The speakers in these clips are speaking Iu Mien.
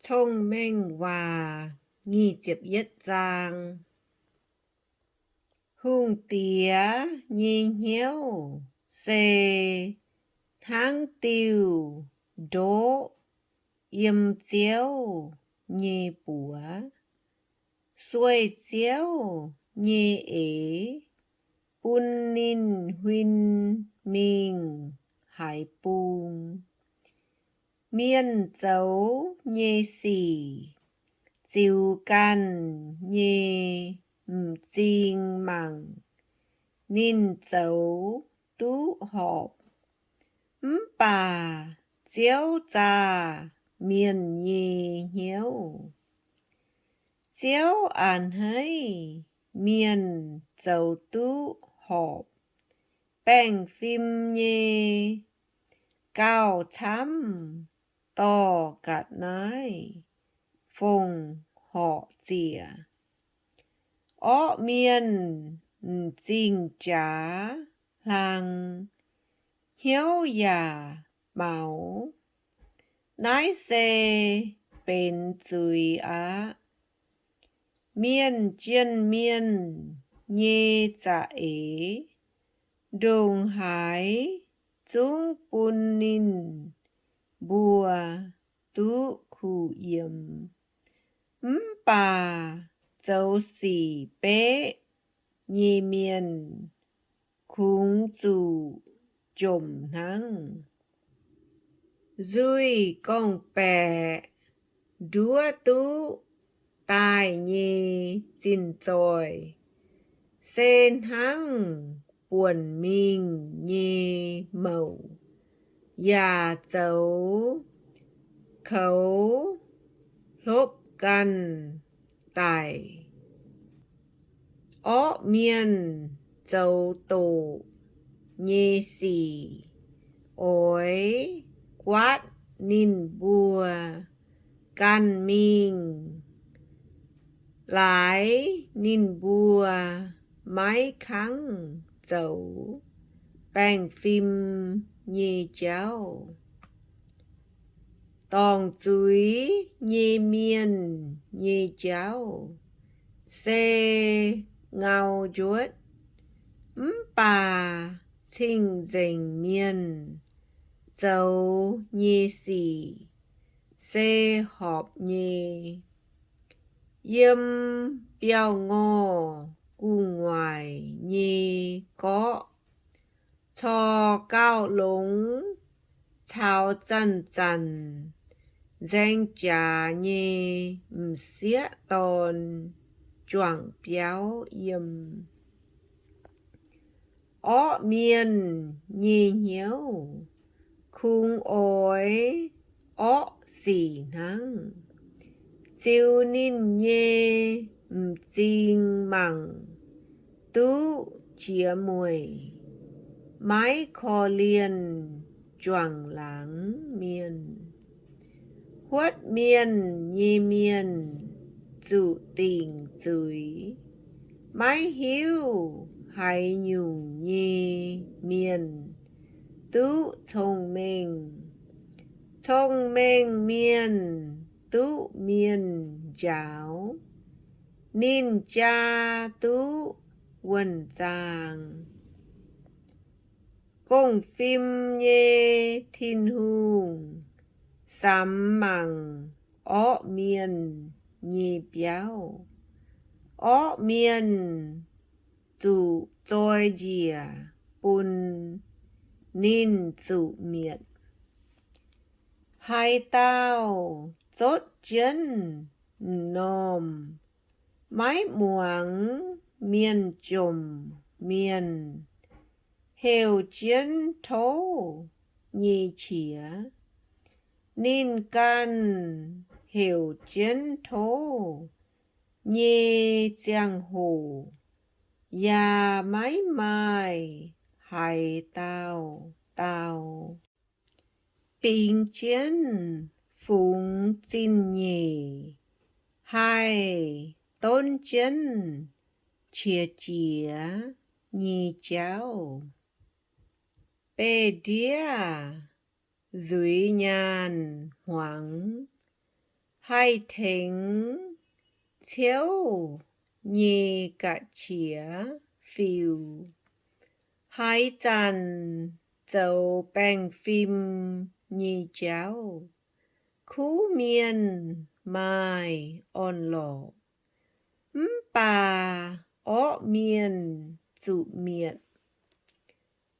Cong-Mengh Waac nyic ziepc yietv zaang. Hungh diex nyei hnyouv se hnangv diuh ndoqv yiem Ziouv nyei buoz. Sueih Ziouv nyei eix bun ninh huin mingh haaix bung. Mienh zoux nyei sic ziux ganh nyei m'zing mangc, ninh zoux duqv horpc. Mv baac Ziouv zaah mienh nyei hnyouv. Ziouv a'hneiv mienh zoux duqv horpc, baengh fim nyei gauh camv dorh ga'naaiv fongc horc ziec. Orqv mienh m'zing jaax hlang, hnyouv yaac maux. Naaiv se benx zuiz aqv. Mienh jien mienh nyei za'eix ndongc haaix zungv bun ninh mbuo duqv kuh yiem. Mv baac zoux sic beqv nyei mienh kungx zuqc jomc hnangv. Nzuih gorngv-baeqc nduov duqv daaih nyei zinh zoih se hnangv buonc mingh nyei mouc yaac zoux koux hlopv ganh daic. Orqv mienh zoux doqc nyei sic oix guaatv ninh mbuo ganh mingh, laaix ninh mbuo maiv kangv zoux baengh fim nyei jauv. Dorngc zuiz nyei mienh nyei jauv se ngau njuotv, mv baac cing-nzengc mienh zoux nyei sic se horpc nyei. Yiem biauv-ngorh gu'nguaaic nyei gorqv, corc gauh longx caux zanc-zanc nzaeng jaax nyei m'sieqv dorn juangc biauv yiem. Orqv mienh nyei hnyouv kungx oix orqv sic hnangv. Ziux ninh nyei m'zing mangc duqv jiex mueic, maiv korv-lienh juangc laangz mienh. Huotv mienh nyei mienh zuqc dingc zuiz, maiv hiuv haaix nyungc nyei mienh duqv cong-mengh. Cong-mengh mienh duqv mienh njaaux, ninh jaa duqv wuonh zaang. Gong-fim nyei Tin-Hungh samx mangc orqv mienh nyei biauv. Orqv mienh zuqc zoi njiec bun ninh zuqc mietc. Haaix dauh zotv jienv m'normh, maiv muangx mienh jomc mienh, heuc jienv tov nyei qiex. Ninh ganh heuc jienv tov nyei ziangh hoc yaac maiv maaih haaix dauh dau. Bingx jienv fungx zingh nyeic, haih donv jienv qiex jiez nyei jauv. Beih ndiev nzuiz nyaanh hmuangx, Haih tengx ciouv nyei ga'qiex fiux. Haaix zanc zoux baengh fim nyei jauv, kuv mienh maaih orn-lorqc, mv baac orqv mienh zuqc mietc.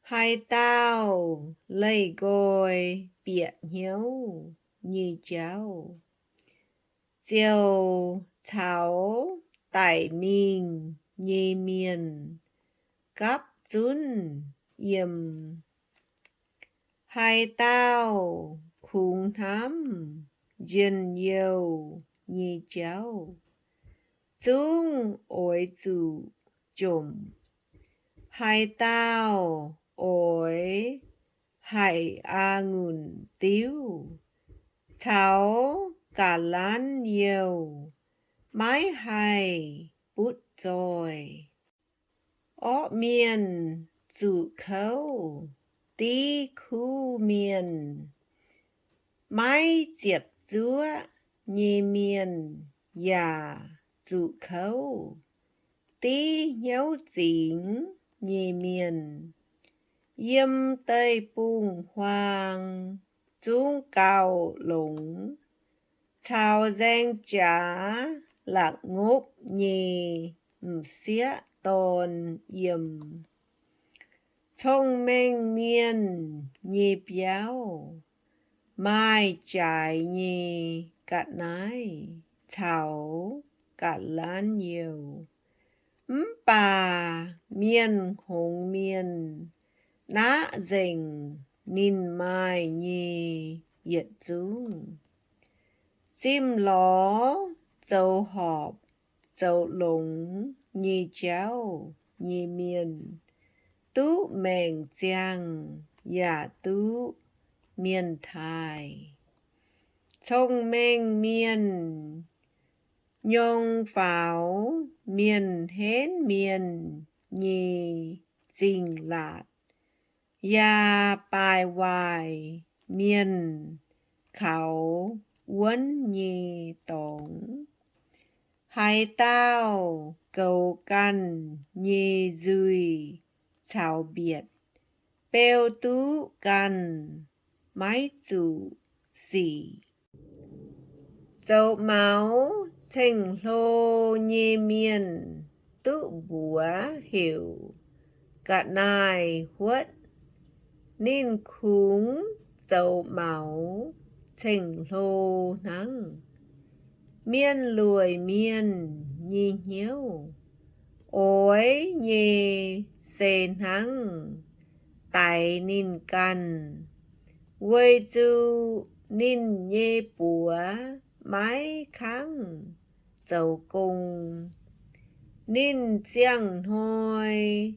Haaix dauh leih nqoi bieqc hnyouv nyei jauv, ziouc caux daic mingh nyei mienh gapv zunv yiem. Haaix dauh kungx hnamv njien-youh nyei jauv, zungv oix zuqc jomc. Haaix dauh oix haic a'ngunc diuv caux ga'lanv youh, maiv haih butv zoih. Orqv mienh zuqc kouv div kuv mienh. Maiv ziepc zuoqv nyei mienh yaac zuqc kouv div hnyouv zingx nyei mienh. Yiem deic-bung-huaang zungv gauh longx, caux nzaeng jaax la'ngopv nyei m'sieqv dorn yiem. Cong-mengh mienh nyei biauv maaih jaaix nyei ga'naaiv caux ga'lanv youh, mv baac mienh hngongx mienh naqv nzengc ninh maaih nyei yietc zungv. Zimh lorz zoux horpc zoux longx nyei jauv nyei mienh duqv maengc ziangh yaac duqv mienh taaih. Cong-mengh mienh nyong faaux mienh henv mienh nyei zingh laatc, yaac baaic waaic mienh kaux wuonv nyei dorngx. Haaix dauh goux ganh nyei nzuih caux mbietc, beu duqv ganh, maiv zuqc sic. Zoux maux ceng-hlo nyei mienh duqv mbuox heuc ga'naaiv-huotv. Ninh kungx zoux maux ceng-hlo hnangv. Mienh lueic mienh nyei hnyouv oix nyei se hnangv daix ninh ganh, weic zuqc ninh nyei buoz maiv kangv zoux gong. Ninh ziangh hnoi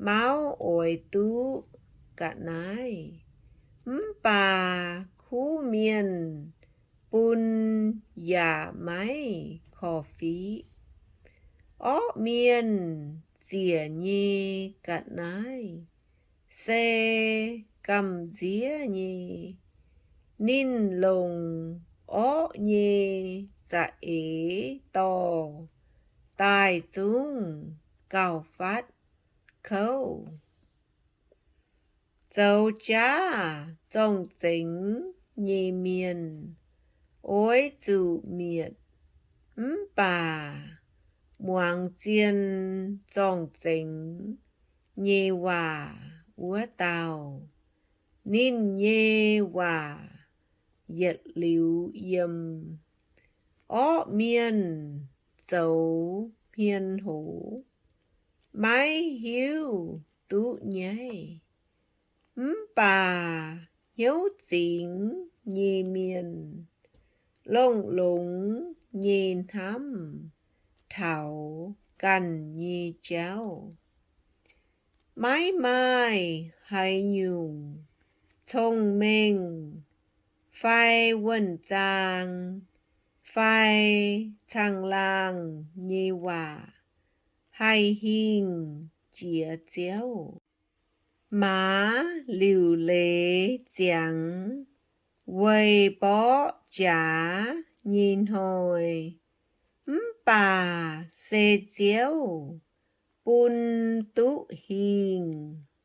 mauv oix duqv ga'naaiv, mv baac kuv mienh bun yaac maiv korv-fiqv. Orqv mienh ziec nyei ga'naaiv se gamh nziev nyei. Ninh longc orqv nyei za'eix dorh daaih zungv gauh fatv kouv. Zoux jaav zorng-zengx nyei mienh oix zuqc mietc, mv baac muangx zien zorng-zengx nyei waac wuov dauh, ninh nyei waac yietc liuz yiem. Orqv mienh zoux hmien hoz, maiv hiuv duqv nyaiv, mv baac hnyouv zingx nyei mienh longx-longx nyei hnamv taux ganh nyei jauv. Maiv maaih haaix nyungc cong-mengh fai wuonh zaang fai caangh laangh nyei waac haih hingh jiex Ziouv. Maaz liuc leiz ziangx Weic borqv jaax nyei hnoi, mv baac se Ziouv bun duqv hingh.